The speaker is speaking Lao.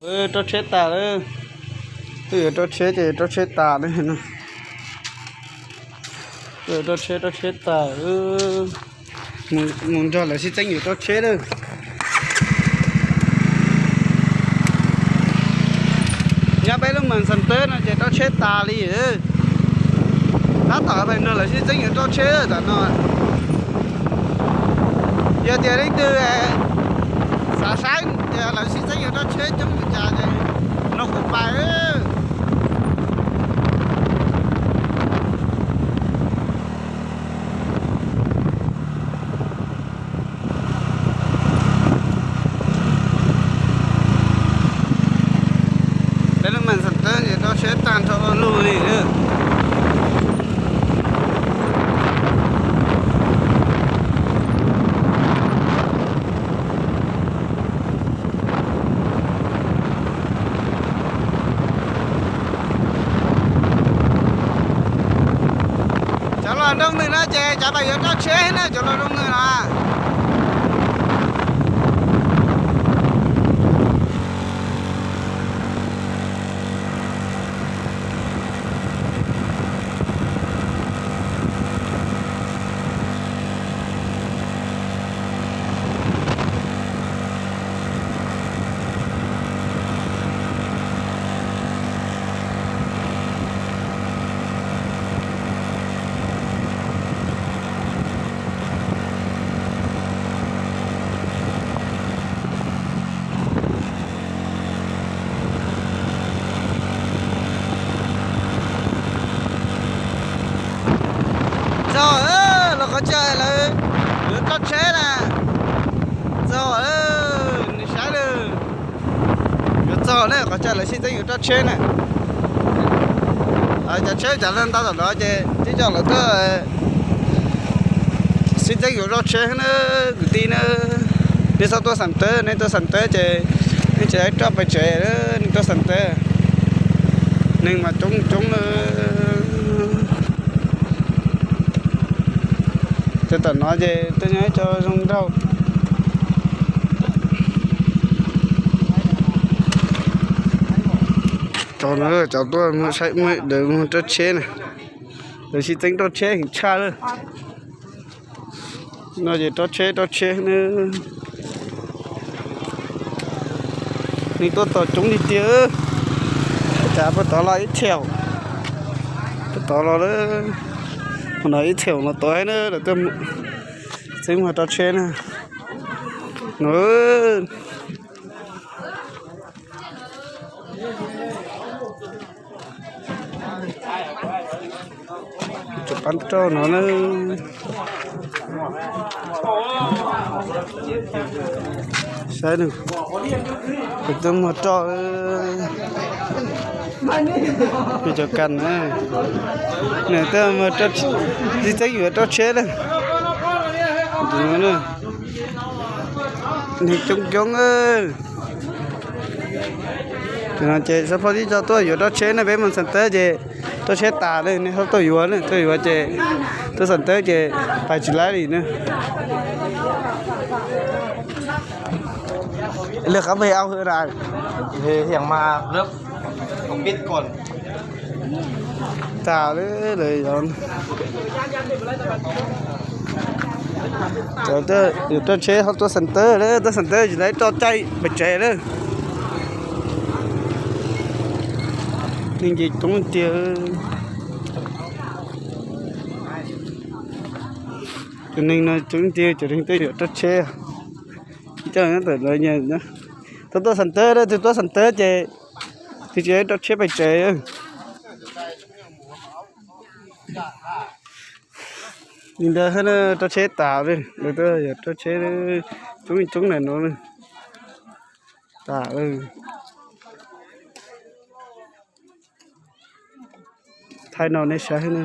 ເອີ ໂຕເຊຕາເດີ ເອີ ໂຕເຊ ເຈ ໂຕເຊຕາເດີເນາະ ເອີ ໂຕເຊ ໂຕເຊຕາ ເອີ ໝູນ ໝູນຈອດແລ້ວຊິເຈັງຢູ່ໂຕເຊເດີ ຍາມໄປລົງເມືອງຊັນເຕີນະ ເຈ ໂຕເຊຕາລີເດີ ຖ້າຕໍ່ໄປເນີນແລ້ວຊິເຈັງຢູ່ໂຕເຊຕາເນາະ ຍາເດເລັກເດີ ສາຊາຍ Giờ là xin sánh nhiều cho chết chúng mình chà thì nó cũng phải. Đến lúc mình sẵn tới thì nó sẽ tan cho nó lui đi nữa. Chó lo đông người nó chè, chó bảo dưỡng cho chết nó, chó lo đông người nó. Rồi ơi, là có trời là, là có chết à. Rồi ơi, sai rồi. Rồi nè, có trời là xin thank you cho chết nè. Ờ, cho chết trả lên tao tao đó chứ, chứ cho là tao, ờ, xin thank you cho chết nữa, gửi tin nữa. Đi sau tôi sẵn tớ, nên tôi sẵn tớ chứ, nên chỉ ấy cho phải chết nữa, nên tôi sẵn tớ. Nên mà chống, chống, ờ, ຈະຕານ້ອຍເດ້ ຕົວໃຫຍ່ຈະລົງເດົາ ເຈົ້າເດີ ເຈົ້າຕົວມື້ໃຊ້ມື້ເດີມື້ຕົວເຊນະ ເດີຊິເຕັງຕົວເຊແຫ່ງຊາດເລີຍ ໜ້ອຍເດ້ຕົວເຊ ຕົວເຊເດີ. ນີ້ຕົວຕໍ່ຈຸງນິດດຽວ ຈະໄປຕໍ່ລອອີກແຖວ ໄປຕໍ່ລອເດີ ມັນອີກແຖວເນາະ ຕໍ່ໃຫ້ເດີ ແລ້ວເຕີມ ເຊິ່ງມາຕໍ່ເຊນະ ເອີ. ຈະປັນໂຕເນາະ ໃສ່ໜຶ່ງ ເປັນຕົວມໍເຈາະ ເອີ ມີເຈົ້າກັນນະ ເນີ ແຕ່ມາເຈາະ ຊິເຈັກຢູ່ເຈາະເຊເດີ ເດີເດີ ນີ້ຈົງໆ ເອີ. ເຈົ້າເນາະ ເຈ ສະເພາະທີ່ເຈົ້າຕົວຢູ່ຕົວເຊນະ ເວມັນຊັນເຕີ ເຈ ຕົວເຊຕາເລີຍນີ້ ເຂົາຕົວຢູ່ເລີຍ ຕົວຢູ່ເຈ ຕົວຊັນເຕີ ເຈ ໄປຈິລາລີເນາະ ເລືອກເອົາໄປເອົາຄືໄດ້ ເຮັດຫຍັງມາເລີກ ຕ້ອງປິດກ່ອນ. ຕາເລີຍ ເລີຍ ເຈົ້າເຕີ ຢູ່ຕົວເຊ ເຮົາຕົວຊັນເຕີເດີ ຕົວຊັນເຕີຢູ່ໃນຕໍ່ໃຈ ໄປແຈເດີ ນີ້ຈິຕົງເຕີ ຕົວໜຶ່ງນະ ຕົງເຕີ ຕົວໜຶ່ງເຕີ ຢູ່ຕົວເຊ ເຈົ້ານັ້ນເຕີເລີຍເນາະ ຕົວ ຕົວຊັນເຕີເດີ ຕົວຊັນເຕີເຈ ທີ່ຈະໃຫ້ຕົວເຊໄປແຈເດີ. ນີ້ເດີ ເດີ ຕົວເຊຕາເດີ ເດີ ຕົວເຊເດີ ຈຸ້ງ ຈຸ້ງແນ່ນອນເດີ ຕາເດີ ຖ່າຍນອນໃນຊາເດີ.